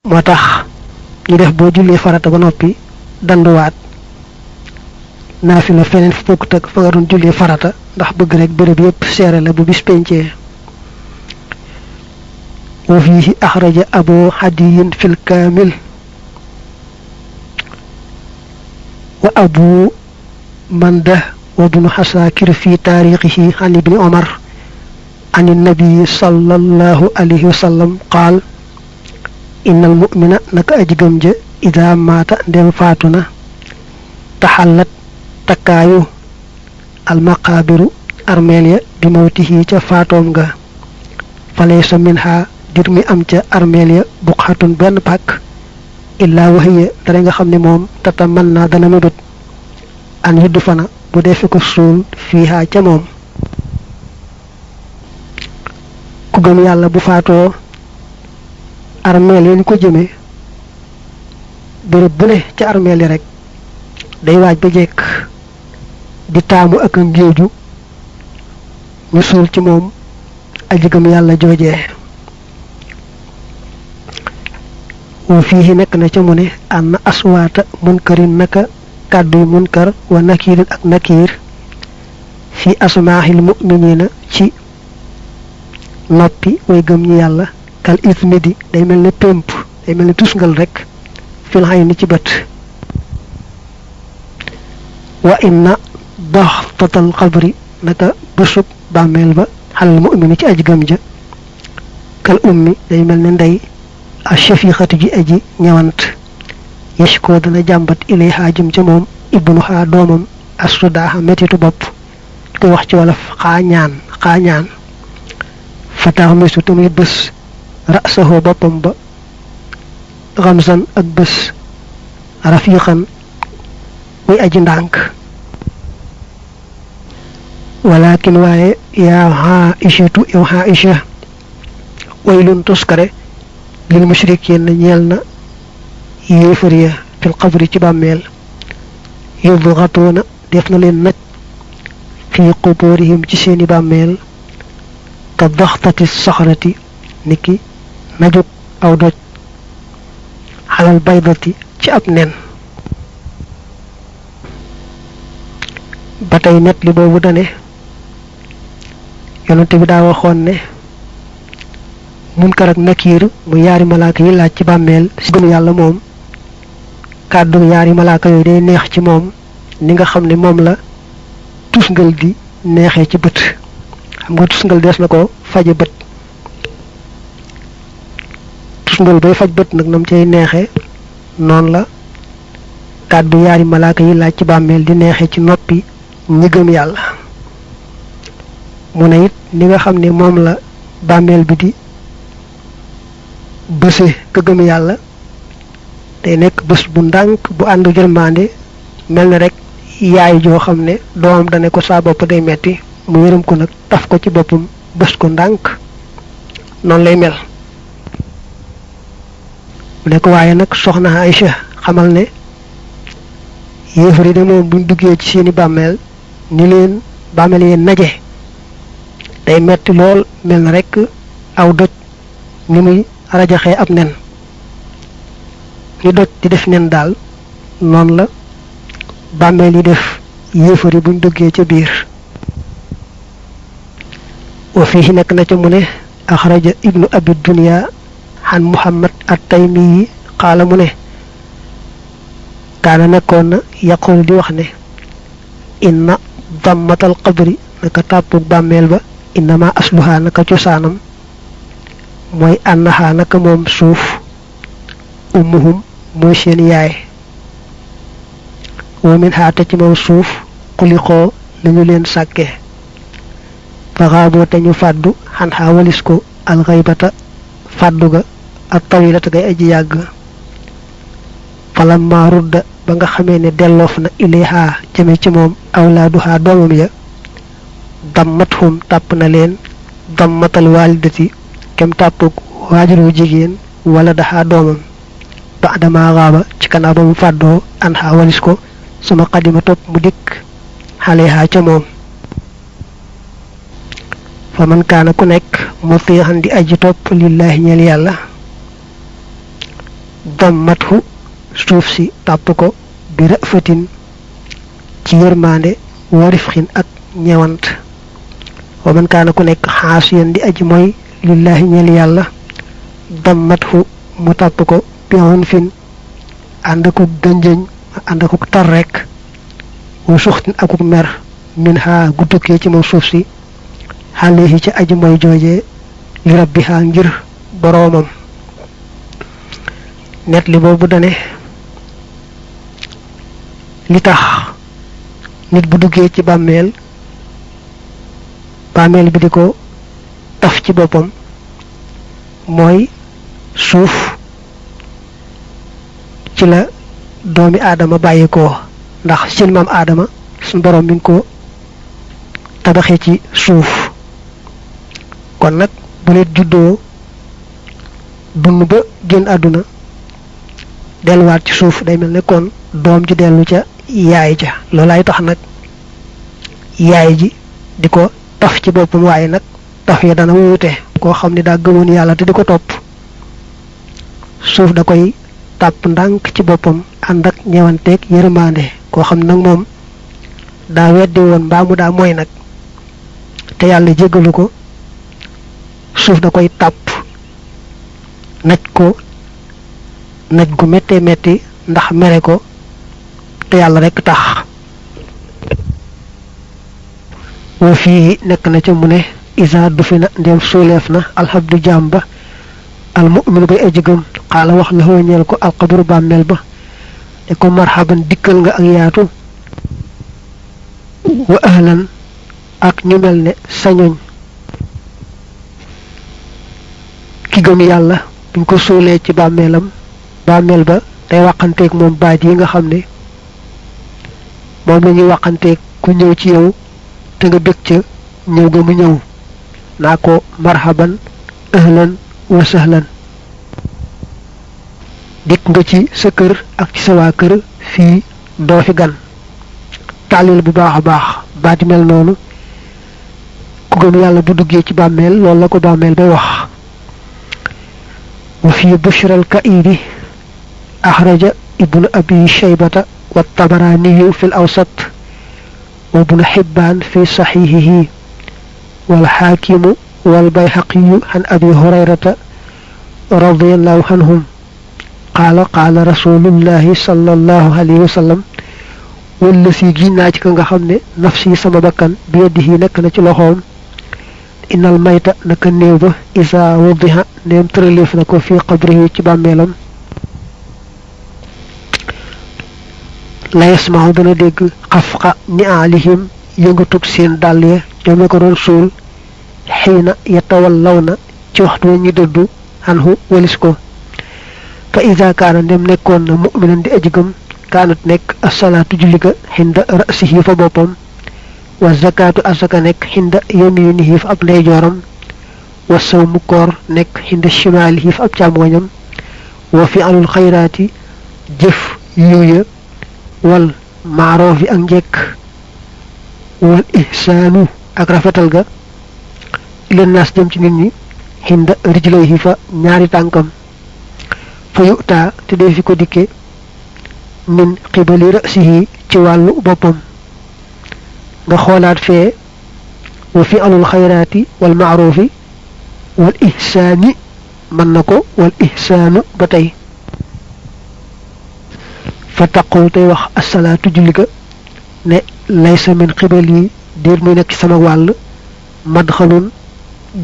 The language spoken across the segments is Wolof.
motax ñu def bo julli farata ba noppi danduwaat naafila feneen fu bokkut ak fa nga doon julli farata ndax bëgg rek bërëb yépp seere la bu bis pencee wa fihi axraja abu hadiyin fil kaamil wa abu manda wa ibn hasakir fi taarixihi an ibni omar an النبي صلى الله عليه وسلم قال إن المؤمن نك أجمج إذا مات دم فاتنا تحلت تكايو المقابر أرميليا بموته فاتومغا فليس منها dirmi am ca armelia buqhatun ben pak illa wahiya dara nga xamne mom tatamanna dana mebet an yiddu fana bu def ko sul fiha ca mom ku gëm yalla bu faato armel yi ko jëme bërëb bu ne ca armel rek day waaj ba jekk di taamu ak ngeeju ñu sul ci mom aji gëm yalla jojé وفيه نك نتمني أن أصوات منكر نك كادو منكر ونكير أك نكير في أسماع المؤمنين شي نوبي ويغم يالا كالإثم دي داي ملني بمب داي ملني توسنغال رek في العين ci بت وإن ضغطة القبر نك بسوب بامل با حال المؤمن ci aji gam ja كالأمي داي ملني ndey الشفيقة جي أجي نيوانت يشكو دنا جامبت إليها جم جموم ابنها دومم الصداها متيتو بوب كي wax ci wolof xañaan fatax misu tumi bés ra'sahu bopam ba ramzan ak bés rafiqan way aji ndank walakin waye ya aishatu ya aisha waylun tuskare للمشركين نيلنا يفريا في القبر تبامل يضغطون دفنا لين نج في قبورهم تسيني بامل كضغطة الصخرة نكي نجب أو دج على البيضة تأبنن batay net li bobu dane yonent bi da waxon ne munkar ak nakir mu yaari malaaka yi laaj ci bammel ci gëm yalla mom kaddu yaari malaaka yoy day neex ci mom ni nga xamne mom la tusngal di neexé ci beut xam nga tusngal des nako faje beut tusngal bay faj beut nak nam cey neexé non la kaddu yaari malaaka yi laaj ci bammel di neexé ci noppi ñi gëm yalla mu ne it ni nga xamne mom la bammel bi di bëssé ke gëm yalla day nek bëss bu ndank bu andu jërmandé melni rek yaay jo xamné doom dané ko sa bop day metti mu yërem ko nak taf ko ci bopum bëss ko ndank non lay mel mu nek waye nak soxna Aisha xamal né yéfari de mom buñ duggé ci seeni bammel ni leen bammel yi najé day metti lool melni rek aw doj ni muy rajaxé ab nen ni doj di def nen dal non la bammel yi def yéfari buñ duggé ci biir wa fihi nak na ci mune akhraja ibnu abi dunya han muhammad at-taymi qala mune kana nakon yaqul di wax ne inna dammatal qabri naka tapu bammel ba inma asluha naka ciosanam moy annaha naka mom suuf ummuhum moy seen yaay wa min haata ci mom suuf xuliqo lañu leen sàkke faxaabo te ñu fàddu xan xaawalis ko alxaybata fàddu ga ak tawilata gay aji yàgg falamma rudda ba nga xamee ne delloof na ilayha jëme ci moom awlaaduha doomam ya dammathum tàpp na leen dammatal walidati kem tàppug waajuru jigéen wala daha doomam ba'dama gaaba ci kana ba mu fàddoo an xaawalis ko suma qadima top mu dik xaleha ca moom faman kana ku nek mutihan di aji top lillahi ñal yalla dammathu suuf si tàpp ko bi rafatin ci yërmande wa rifxin ak ñewant wa man kaana ku nekk xaasiyan di aji mooy lillahi ñeel yàlla dammathu mu tàpp ko bi unfin ànd akuk gënjëñ ànd akuk tar rek wa suxtin akuk mer min ha gu tukkee ci moom suuf si xale yi ci aji mooy jooje li rabbiha ngir boroomam net li boobu dane li tax nit bu duggee ci bàmmeel bi di ko taf ci boppam mooy suuf ci la doomi aadama bàyyi ko ndax seen maam aadama suñu borom mi ngi ko tabaxee ci suuf kon nag bu nit juddoo dund ba génn àdduna delluwaat ci suuf day mel ne kon doom ji dellu ca yaay ja loolaay tax nag yaay ji di ko taf ci boppam waaye nag taf ya dana wuute koo xam ne daa gëmoon yàlla te di ko topp suuf da koy tàpp ndànk ci boppam ànd ak ñewanteeg yërmande koo xam nag moom daa weddi woon mbaa mu daa mooy nag te yàlla jéggalu ko suuf da koy tàpp naj ko naj gu méttee métti ndax mere ko te yàlla rekk tax wa fii nekk na ca mu ne isa du fi na ndem suuleef na alxabdu jaam ba almuminu bay aji gëm xaala wax la ñeel ko alxabru bàmmeel ba ne ko marhaban dikkal nga ak yaatu wa ahlan ak ñu mel ne sañoñ ki gëm yàlla buñ ko suulee ci bàmmeelam bàmmeel ba day waxanteeg moom baat yi nga xam ne moom la ñuy waxanteeg ku ñëw ci yow te nga bëgg ca ñëw ga mu ñëw naa ko marhaban ahlan wa sahlan dikk nga ci sa kër ak ci sa waa kër fii doo fi gan tàllil bu baax a baax baati mel noonu ku gëm yàlla bu duggee ci bàmmeel loolu la ko bàmmeel bay wax wa fii bushral kaidi axraja ibnu abi shaybata wa tabaraniyu fi l awsat wa ibnu xibbaan fi saxiixihi wal xaakimu wal bayhaqiyu an abi hurayrata radiallahu anhum qaala qaala rasulullahi sallallahu alayhi wa sallam walla si giñ naa ci ka nga xam ne nafsi sama bakkan bi yadihi nekk na ci loxoom innal mayta naka néew ba isa wudiha ndeem tëraleef na ko fii qabrihi ci bàmmeelam la yasmahu dana dégg xafqa ni alihim yëngatug seen dàll ya ñoom ko doon suul xiina yatawallaw na ci waxtu wa ñu dëddu anhu walis ko fa ida kaana ndem nekkoon na muminan di aji gëm kaanat nekk asalaatu julli ga xinda rasihi fa boppam wa zakaatu asaka nekk xinda yaminihi fa ab ndeyjooram wa sawmu koor nekk xinda shimaalihi fa ab càmmooñam wa fi alul xayraati jëf yuuya wal maaroofi ak njekk wal ihsaanu ak rafetal ga ileen naas jëm ci nit ñi xinda rijlayhi fa ñaari tànkam fa yutaa te dee fi ko dikke min xibali rasihi ci wàllu boppam nga xoolaat fee wa fi alul xayraati wal maarufi wal ihsaani mën na ko wal ihsaanu ba tey fa taqul tey wax asalaatu julli ga ne laysa min xibali déet muy nekk ci sama wàll madxalun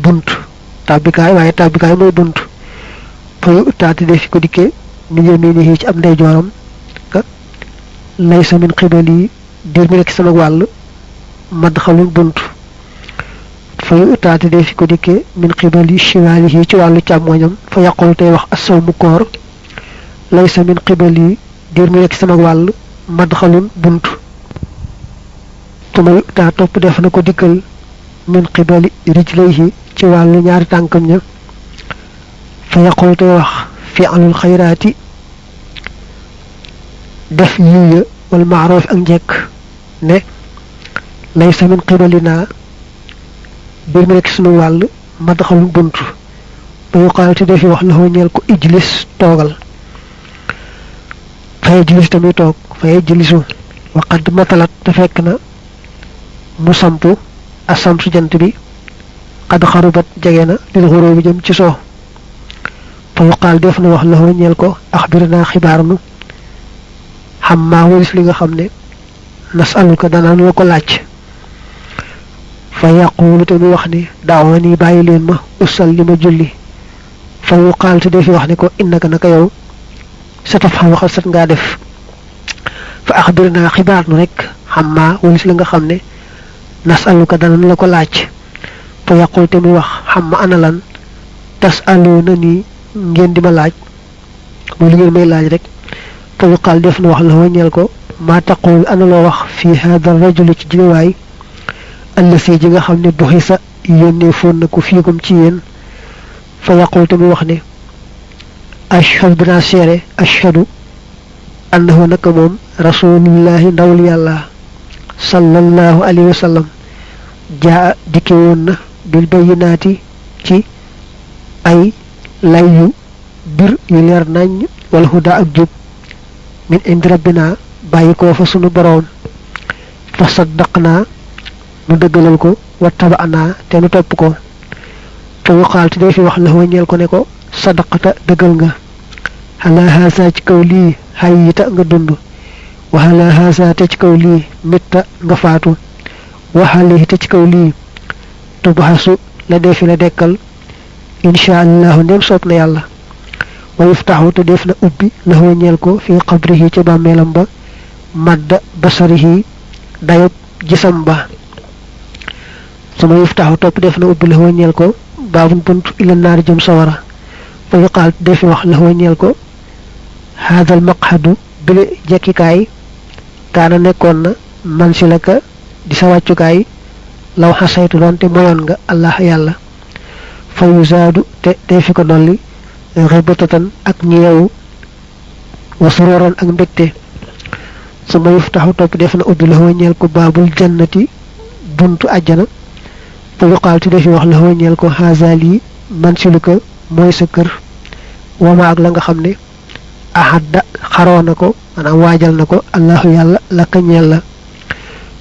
bunt tàbbikaay waaye tàbbikaay mooy bunt fa yutaa te dee fi ko dikke min yaminihi ci ab ndeyjooram laysa min xibali dir mi nekk sama wàll madxalun bunt fa yu utaate dee fi ko dikkee min xibali shimaalihi ci wàllu càmmoñam fa yaqul tey wax assawmu koor laysa min xibali dir mi nekk sama wàll madxalun bunt tuma yu utaa topp def na ko dikkal min xibali rijlayhi ci wàllu ñaari tànkam ña fa yaqul tey wax fi alul xayraati def yuuya wal maaroof ak njekk ne laysa min qibalina bir mi nekk sunu wàll madxalun bunt ba yuqaal te defi wax la ñeel ko ijlis toogal fay jilis tamit toog fay jilisu waqad matalat te fekk na mu sampu asamsu jant bi qad xarubat jege na lil xuróobi jëm ci soo fa yuqaal def na wax la ñeel ko axbirna xibaar nu xam maa walis li nga xam ne nasaluka danaan la ko laaj fa yaqulu te mu wax ni daawani bàyyi leen ma usalli ma julli fa yuqaal te defi wax ne ko innaka naka yow sa taf xam waxal sat ngaa def fa axbirna xibaar nu rek xam maa walis li nga xam ne nasaluka danaan la ko laaj fa yaqul te muy wax xam ma ana lan tasaluna ni ngeen di ma laaj muy li ngeen may laaj rek fa yuqaal def na wax la ñeel ko ma taqul ana loo wax fi hada rajuli ci jiwaay allasi ji nga xam ne buxisa yónnee foon na ko fiikum ci yéen fa yaqul te muy wax ne ashhadu binaa seere ashhadu annahu naka moom rasulullahi ndawul yàlla sallallahu alayhi wa sallam jaa dikke woon na bil bayyinaati ci ay lay yu bir yu leer nañ wal huda ak jub min indi rabbina bàyyi ko fa sunu boroom fa saddaqnaa nu dëggalal ko wa tabaanaa te nu topp ko fa yuqaal te day fi wax la ñeel ko ne ko sadaqata dëggal nga ala haasa ci kaw lii hayyita nga dund wa ala haasa te ci kaw lii mitta nga faatu wa alayhi te ci kaw lii tubaxasu la defi la dekkal insha allahu ndem soob na yàlla wa yuftaxu te def na ubbi la ñeel ko fi qabrihi ca bàmmeelam ba madda basarihi dayob gisam ba suma yuftaxu topp def na ubbi la ñeel ko baabun bunt ila naar jëm sawara fa yuqaal defi wax la ñeel ko haadal maqhadu bile jekkikaay kaana nekkoon na mansilaka di sa wàccukaay law xasaytu doonte moyoon nga allah yàlla fa yuzaadu te defi ko dolli xibatatan ak ñeewu wa suroran ak mbégte suma yuftaxu topp def na ubbi la ñeel ko baabul jannati buntu àjjana fa yuqaal ti defi wax la ñeel ko haazali mansiluka mooy sa kër wama ak la nga xam ne ahadda xaroo na ko maanaam waajal na ko allahu yàlla laka ñeel la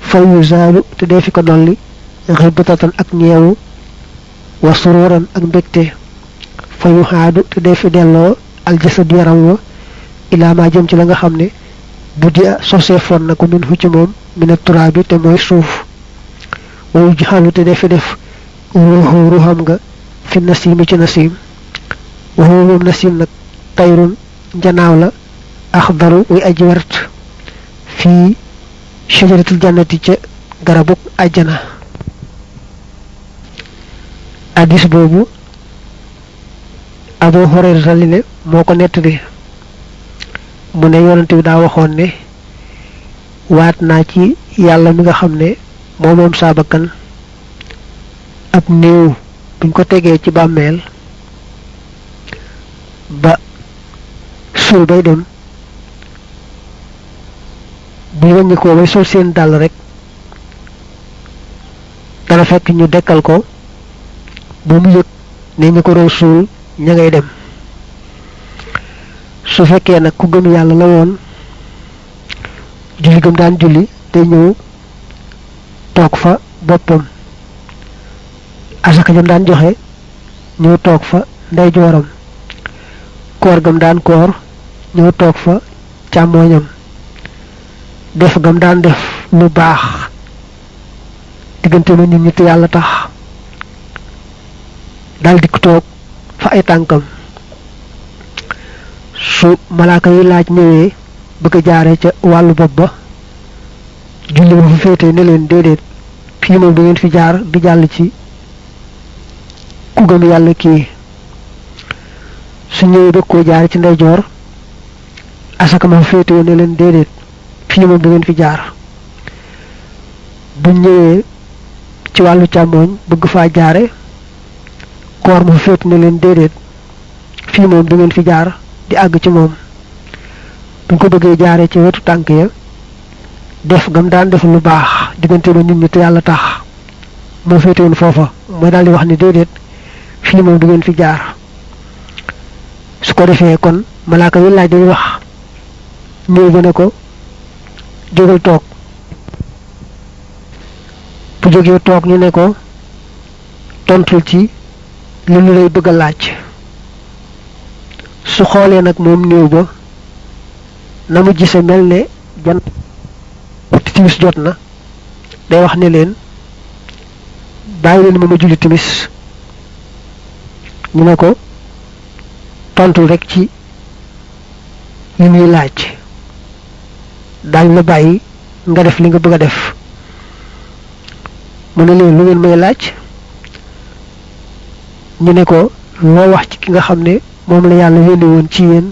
fa yuzaalu te defi ko dolli xibatatan ak ñeewu wa sururan ak mbégte fa yuxaadu te defi delloo aljasad yaram wa ilaa ma jëm ci la nga xam ne bu di sosee foon na ko min fu ci moom mina turaabi te mooy suuf wa yujxalu te defi def ruuxu ruuxam nga fi nasiimi ci nasiim wa huwa moom nasiim nag tayrun njanaaw la axdaru wuy aji wert fii shajaratul jannati ca garabuk àjjana addis boobu Abu Hurayra li ne moo ko nettali mu ne yonent bi daa waxoon ne waat naa ci yàlla mi nga xam ne moo moom saa bakkan ab néew buñ ko tegee ci bàmmeel ba suul bay dem bu wàññi ko bay sol seen dàll rek dana fekk ñu dekkal ko ba mu yëg ne ñu ko doon suul ña ngay dem su fekkee nag ku gëm yàlla la woon julli gëm daan julli te ñëw toog fa boppam asaka jam daan joxe ñëw toog fa ndeyjooram koor gam daan koor ñëw toog fa càmmooñam def gam daan def lu baax diggante ma nit ñi te yàlla tax dal di ko toog fa ay tànkam su malaaka yi laaj ñëwee bëgg a jaare ca wàllu bopp ba julli ba fa féete ne leen déedéet fii moom du ngeen fi jaar di jàll ci ku gëm yàlla kii su ñëwee bëgg koo jaare ci ndeyjoor asaka ma fa féete ne leen déedéet fii moom du ngeen fi jaar bu ñëwee ci wàllu càmmooñ bëgg faa jaare koor ma fa féete ne leen déedéet fii moom du ngeen fi jaar di àgg ci moom buñ ko bëggee jaaree ci wetu tànk ya def gam daan def lu baax diggante ba nit ñi te yàlla tax moo féetewoon foofa mooy daal di wax ni déedéet fii moom du ngeen fi jaar su ko defee kon malaaka yi laaj dañuy wax néew ba ne ko jógal toog bu jógee toog ñu ne ko tontul ci li ñu lay bëgg a laaj su xoolee nag moom néew ba na mu gise mel ne jant timis jot na day wax ne leen bàyyi leen ma julli timis ñu ne ko tontul rek ci li ñuy laaj daañ la bàyyi nga def li nga bëgg a def mu ne leen lu ngeen may laaj ñu ne ko loo wax ci ki nga xam ne moom la yàlla yónni woon ci yéen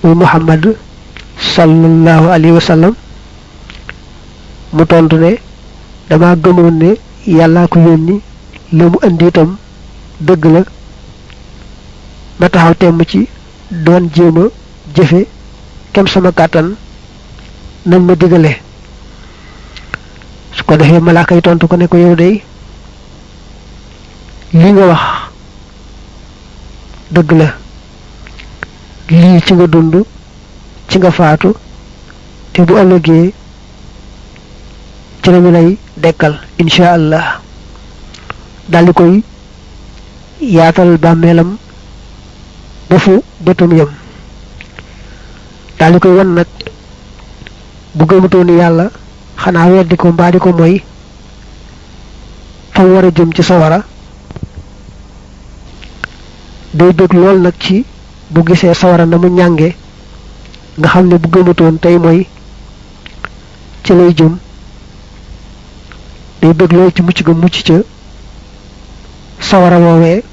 muy Muhammad sallallahu alayhi wa sallam mu tontu ne dama gëmoon ne yàllaa ko yónni la mu indi itam dëgg la ma taxaw temm ci doon jéem a jëfe kem sama kàttan nañ ma digale su ko defee malaaka yi tontu ko ne ko yow day li nga wax dëgg la lii ci nga dund ci nga faatu te bu ëllëgee ci lañu lay dekkal insha allah daldi koy yaatal bàmmeelam ba fu bëtum yam daldi koy wan nag bu gëmutoon yàlla xanaa weddi ko mbaa di ko moy fa war a jëm ci sawara day bëgg lool nag ci bu gisee sawara na mu ñànge nga xam ne bu gëmutoon tey mooy ci lay jëm day bëgg lool ci mucc ga mucc ca sawara woowee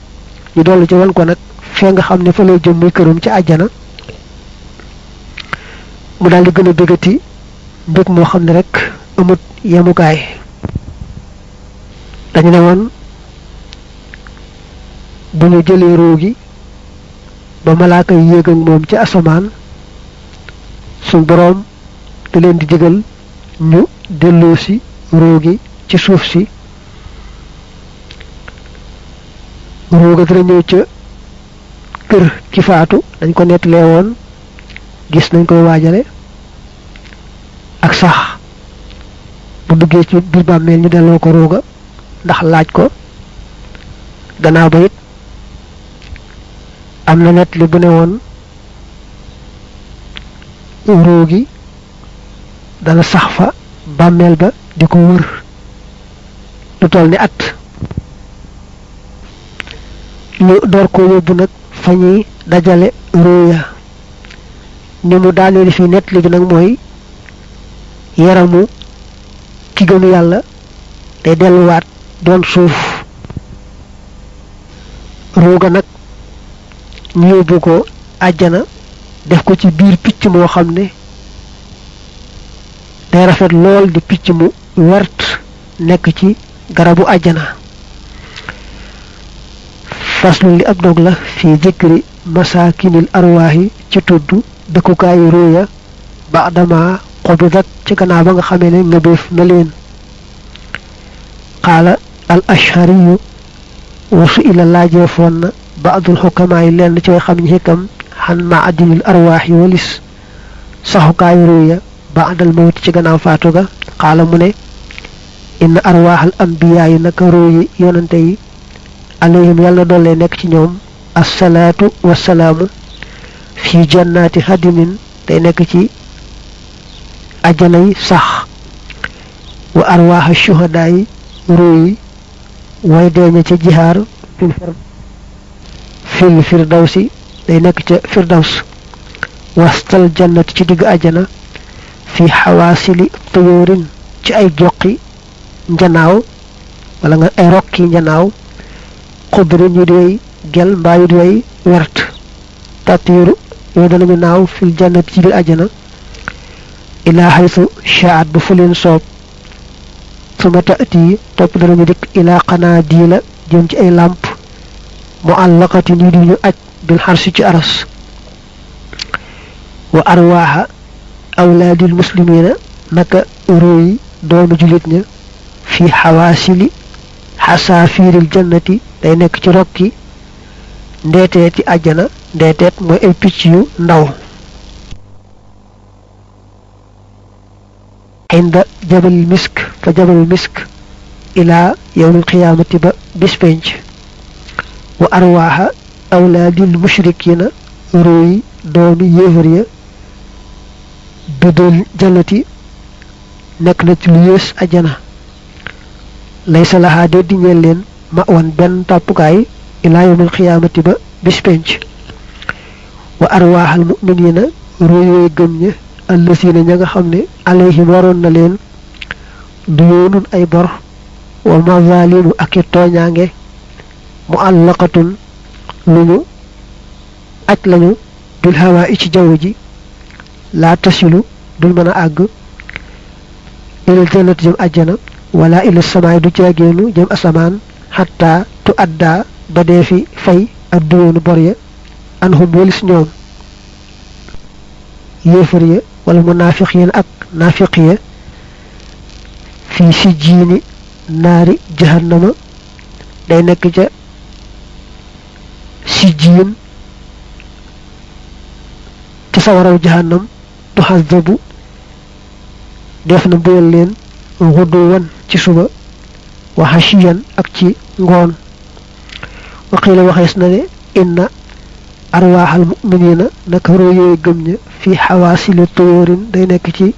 ñu dollu ci wan ko nag fee nga xam ne fa lay jëm muy këram ci àjjana mu daal di gën a bëggati mbëgg moo xam ne rek amut yemukaay dañu ne woon bu ñu jëlee ruu gi ba malaaka yi yéeg ak moom ci asamaan suñ boroom da leen di digal ñu delloo si ruu gi ci suuf si ruu ga dana ñëw ca kër ki faatu dañ ko nettalee woon gis nañ koy waajale ak sax bu duggee ci biir bàmmeel ñu delloo ko ruu ga ndax laaj ko gannaaw ba it am na net li bu ne woon ruu gi dana sax fa bàmmeel ba di ko wër lu toll ni at ñu door ko yóbbu nag fa ñuy dajale ruu ya ni mu daaneel fi net li bi nag mooy yaramu ki gëm yàlla day delluwaat doon suuf ruu ga nag ñu yóbbu ko àjjana def ko ci biir picc moo xam ne day rafet lool di picc mu wert nekk ci garabu àjjana faslu li ab dog la fi zikri masaakinil arwaahi ci tudd dëkkukaayu ruuya ba dama xobidat ci gannaaw ba nga xamee ne ngëbeef na leen qaala al ashhariyu wasu ila laajee foon na baadul xukamaay lenn ci way xam ñi xikam xan maadinil arwaax yi walis saxukaayu ruuya baadal mawti ci gannaaw faatu ga xaala mu ne inna arwaaxal ambiyaa yi naka ruuyi yonante yi alayhim yàlla doole nekk ci ñoom assalaatu wassalaamu fi jannaati hadimin day nekk ci ajanay sax wa arwaaxa shuhadaa yi ruuyi way deeña ca jihaar fil firdawsi day nekk ca firdaws wastal jannati ci digg ajana fi xawaasili tuyóorin ci ay joqi njanaaw wala nga ay rokki njanaaw xudrin yu di way gel mbaa yu di way wert tatiiru yooyu danañu naaw fil jannati ci biir ajana ilaa xaytu shaat bu fu leen soob suma taati topp danañu dikk ilaa qanaadiila jëm ci ay làmp muallaqatin yu di ñu aj bil xarsi ci aras wa arwaaxa awlaadil muslimiina naka róoyi doomu julit ña fi xawaasili xasaafiiril jannati day nekk ci rokki ndeeteeti àjjana ndeeteet mooy ay picc yu ndaw inda jabal misk fa jabal misk ila yawmil qiyamati ba bis penc wa arwaha awladil mushrikina ruy doomi yéefar ya bidul jannati nekk na ci lu yées ajana laysa laha de di ñeel leen ma wan benn tàppukaay ila yawmil qiyamati ba bis penc wa arwahal mu'minina ruy gëm ña allasina ña nga xam ne alayhim waroon na leen du yoonun ay bor wa mazalimu ak i tooñaange mu àllaqatun lu ñu aj lañu bil hawa ci jaww ji laa tasilu dul mën a àgg ilal jannati jëm àjjana wala ila samaay du caageenu jëm asamaan xatta tu adda ba dee fi fay addu yoonu bor ya anhum walis ñoom yéefar ya wala munaafiq yéen ak naafiq ya fii si jiini naari jahannama day nekk ca si jiin ci sawaraw jahannam tuhazabu def na mbugal leen xuduwan ci suba wa hashiyan ak ci ngoon wa qiila waxees na ne inna arwaaxal mu'minina naka royooy gëm ña fi xawaasili tuyóorin day nekk ci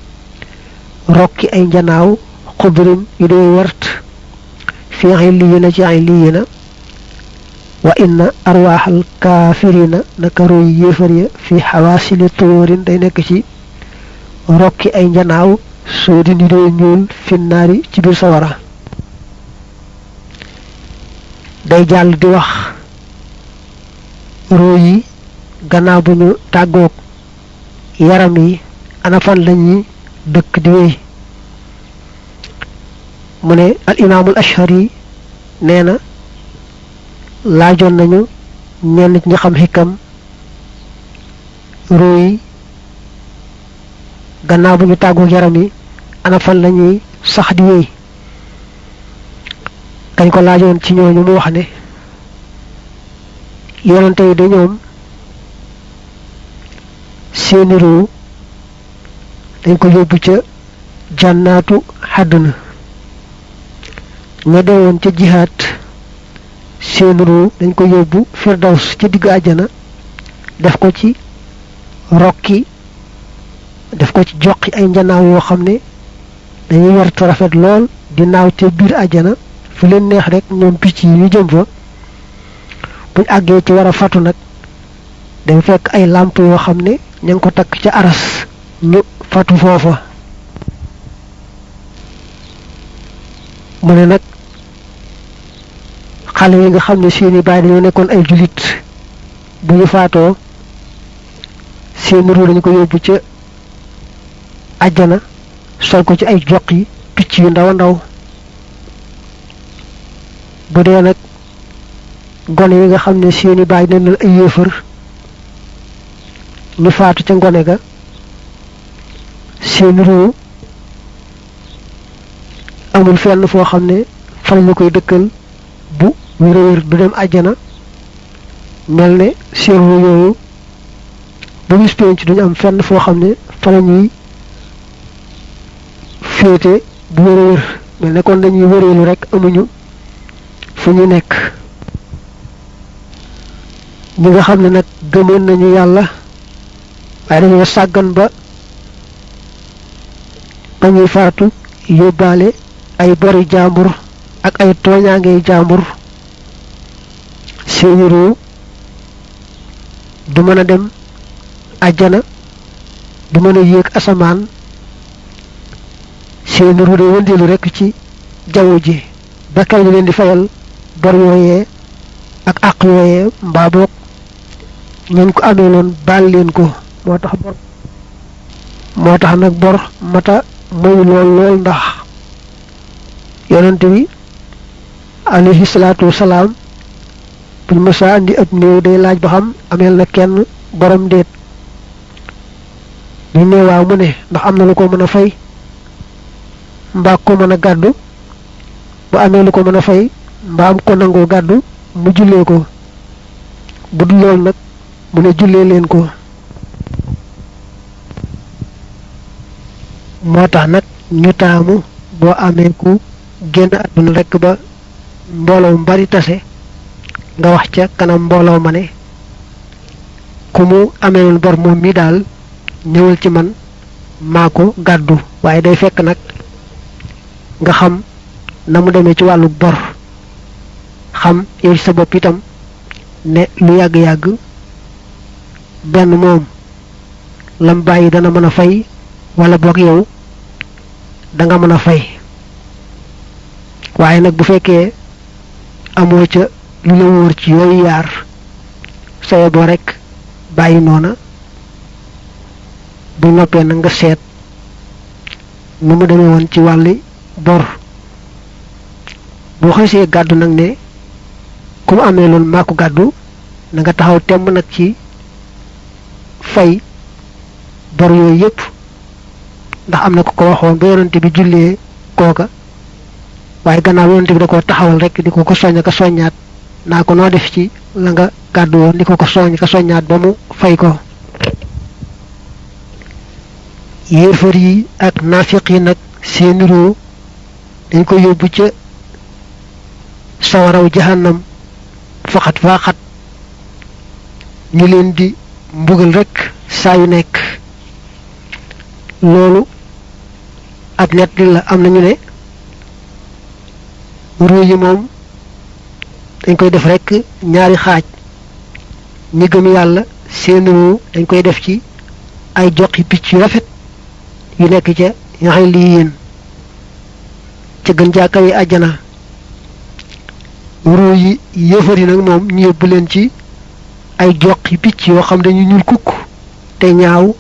rokki ay njanaaw xudrin yu dee wert fi illiyina ci illiyina wa inna arwaaxal kaafirina naka roy yéefar ya fi xawaasili tuyóorin day nekk ci rokki ay njanaaw soodin yu dee ñuul finnaari ci biir sawara day jàll di wax roo yi gannaaw bu ñu tàggoog yaram yi ana fan lañuy dëkk di wéy mu ne al imaamul ashari nee na laajoon nañu ñenn ci ñi xam xikam roo yi gannaaw bu ñu tàggoog yaram yi ana fan lañuy sax di wéy kañ ko laajoon ci ñooñu mu wax ne yonante yi de ñoom seeni ruu dañ ko yóbbu ca jànnaatu xàdduna ña deewoon ca jihaat seeni ruu dañ ko yóbbu firdaws ca digg àjjana def ko ci rokki def ko ci joqi ay njanaaw yoo xam ne dañuy wert rafet lool di naaw ca biir àjjana fu leen neex rek ñoom picc yi ñu jëm fa buñ àggee ci war a fatu nag day fekk ay làmp yoo xam ne ña ngi ko takk ca aras ñu fatu foofa mu ne nag xale yi nga xam ne seeni baay dañoo nekkoon ay julit bu ñu faatoo seeni ruu dañu ko yóbbu ca àjjana sol ko ci ay jox yi picc yu ndaw a ndaw bu dee nag gone yi nga xam ne seeni baay nee na ay yéefar ñu faatu ca ngone ga seen ruu amul fenn foo xam ne fa la ñu koy dëkkal bu wér du dem àjjana mel ne seen ruu yooyu ba bis penc duñu am fenn foo xam ne fa la ñuy féete bu wér mel ne kon dañuy wëreelu rek amuñu fu ñu nekk ñi nga xam ne nag gëmoon nañu yàlla waaye dañoo sàggan ba ñuy faatu yóbbaale ay bori jàmbur ak ay tooñaangey jàmbur seeni ruu du mën a dem àjjana du mën a yéeg asamaan seeni ruu day wëndeelu rekk ci jaww ji ba kay ñu leen di fayal bor yooyee ak àq yooyee mbaa boog ñañ ko amee loon baal leen ko moo tax nag bor mata moy lool ndax yonent bi alayhi salaatu wasalaam buñ mësa andi ab néew day laaj ba xam ameel na kenn borom déet ñu ne waaw mu ne ndax am na lu ko mën a fay mbaa ko mën a gàddu bu amee lu ko mën a fay mbaa am ko nangoo gàddu mu jullee ko bu dul lool nag mu ne jullee leen ko moo tax nag ñu taamu boo amee ku génn àdduna rekk ba mbooloo mu bari tase nga wax ca kanam mbooloo ma ne ku mu ameeloon bor moom mi daal ñëwal ci man maa ko gàddu waaye day fekk nag nga xam na mu demee ci wàllu bor xam yow ci sa bopp itam ne lu yàgg-yàgg benn moom lam bàyyi dana mën a fay wala boog yow danga mën a fay waaye nag bu fekkee amoo ca lu la wóor ci yooyu yaar saye boo rekk bàyyi noona bu noppee nag nga seet nu mu demee woon ci wàlli bor boo xasee gàddu nag ne ku mu amee loolu maa ko gàddu na nga taxaw temm nag ci fay bor yooyu yépp ndax am na ko ko waxoon ba yonante bi jullee kooka waaye gannaaw yonante bi da koo taxawal rek di ko soññ ka soññaat naa ko noo def ci la nga gàddu woon di ko soññ ka soññaat ba mu fay ko yéefar yi ak naafiq yi nag seeni roo dañ ko yóbbu ca sawaraw jahannam faxat faaxat ñu leen di mbugal rek saa yu nekk loolu ab nett la am nañu ne ruu yi moom dañ koy def rek ñaari xaaj ñi gëm yàlla seen ruu dañ koy def ci ay joxi picc yu rafet yu nekk ca yaxay lii yéen ca gën jaakaw yi àjjana ruu yi yéefar yi nag moom ñu yóbbu leen ci ay joxi picc yoo xam dañu ñuul kukk te ñaaw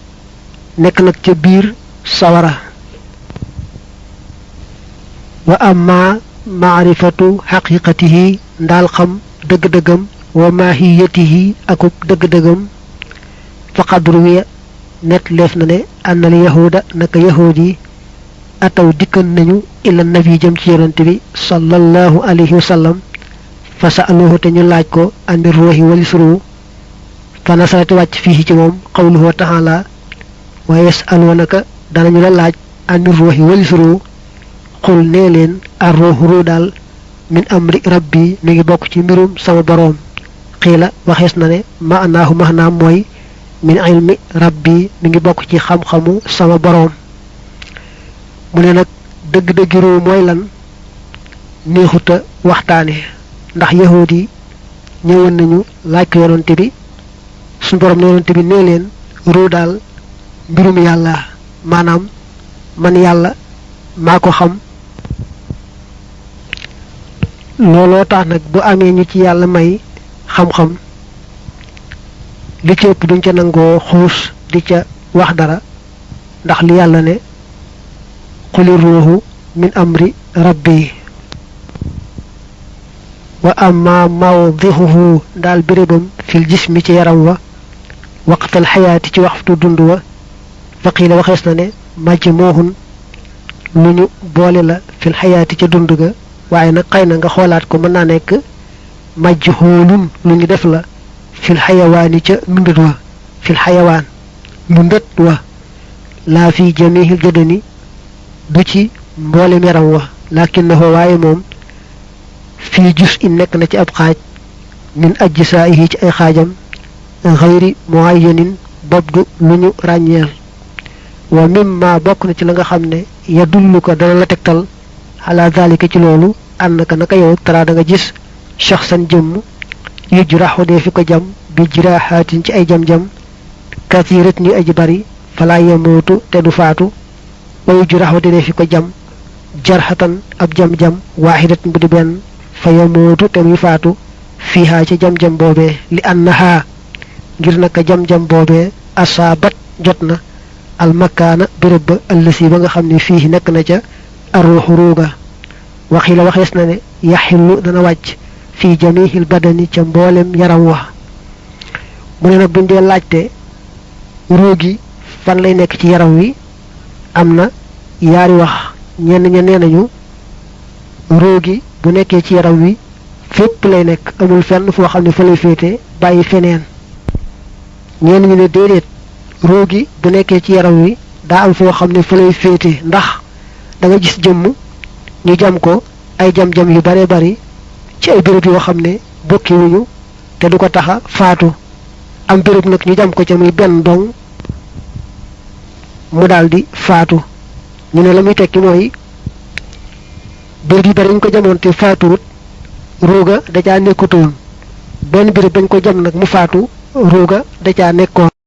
nekk nag ca biir sawara wa amma maarifatu xaqiqatihi ndaal xam dëgg-dëggam wa mahiyatihi akub dëgg-dëggam faqad ruwiya net leef na ne annal yahuda naka yahuud yi ataw dikkan nañu ila nabi jëm ci yonante bi sallallahu alayhi wa sallam fa sa'aluhu te ñu laaj ko andi ruuhi walis ruu fa nasarati wàcc fii ci moom qawluhu ta'ala wa yas'alunaka danañu la laaj andi ruuhi walis ruu xul nee leen ar ruuhu ruu daal min amri rabbi mi ngi bokk ci mbirum sama boroom xiila waxees na ne maanaahu maanaam mooy min ilmi rabbi mi ngi bokk ci xam-xamu sama boroom mu ne nag dëgg-dëggi ruu mooy lan neexuta waxtaane ndax yahuud yi ñëwoon nañu laaj ko yonante bi suñu boroom ne yonante bi nee leen ruu daal mbirum yàlla maanaam man yàlla maa ko xam looloo tax nag bu amee ñu ci yàlla may xam-xam li ci ëpp duñ ca nangoo xuus di ca wax dara ndax li yàlla ne quli ruuhu min amri rabbi wa amma mawdihuhu daal bérébam fil jismi ci yaram wa waqtal xayaati ci waxtu dund wa faqiila waxees na ne majmuhun lu ñu boole la fil xayaati ca dund ga waaye nag xëy na nga xoolaat ko mën naa nekk majhuulun lu ñu def la fil xayawaani ca ndundat wa fil xayawaan ndundat wa laa fi jamihil jadani du ci mboolem yaram wa lakinnahu waaye moom fii jus in nekk na ci ab xaaj min ajsaa'ihi ci ay xaajam xayri muayyanin bobdu lu ñu ràññeel wa mimma bokk na ci la nga xam ne yadullu ko dana la tegtal ala dalika ci loolu annaka naka yow tara da nga gis shaxsan jëmm yujraxu dee fi ko jam bi jiraaxaatin ci ay jam-jam kathirat ni aji bari fala yamuutu te du faatu wa yujraxu dee fi ko jam jarxatan ab jam-jam waaxidat bu di benn fa yamuutu te muy faatu fiihaa ci jam-jam boobee li annahaa ngir naka jam-jam boobee asaabat jot na almakaana béréb ba ëllësi ba nga xam ne fii nekk na ca arruuxu ruuga waxi la waxees na ne yaxillu dana wàcc fii jamihil badani ca mboolem yaram wa mu ne nag buñ dee laajte ruugi fan lay nekk ci yaram wi am na yaari wax ñenn ña nee nañu ruugi bu nekkee ci yaram wi fépp lay nekk amul fenn foo xam ne fa lay féete bàyyi feneen ñenn ñu ne déedéet ruugi bu nekkee ci yaram wi daa am foo xam ne fa lay féete ndax da nga gis jëmm ñu jam ko ay jam-jam yu bare bari ci ay béréb yoo xam ne bokki wuñu te du ko taxa faatu am béréb nag ñu jam ko ca muy benn dong mu daldi faatu ñu ne la muy tekki mooy béréb yi bari ñu ko jamoon te faatuwut ruuga da caa nekkutoon benn béréb dañ ko jam nag mu faatu ruuga da caa nekkoon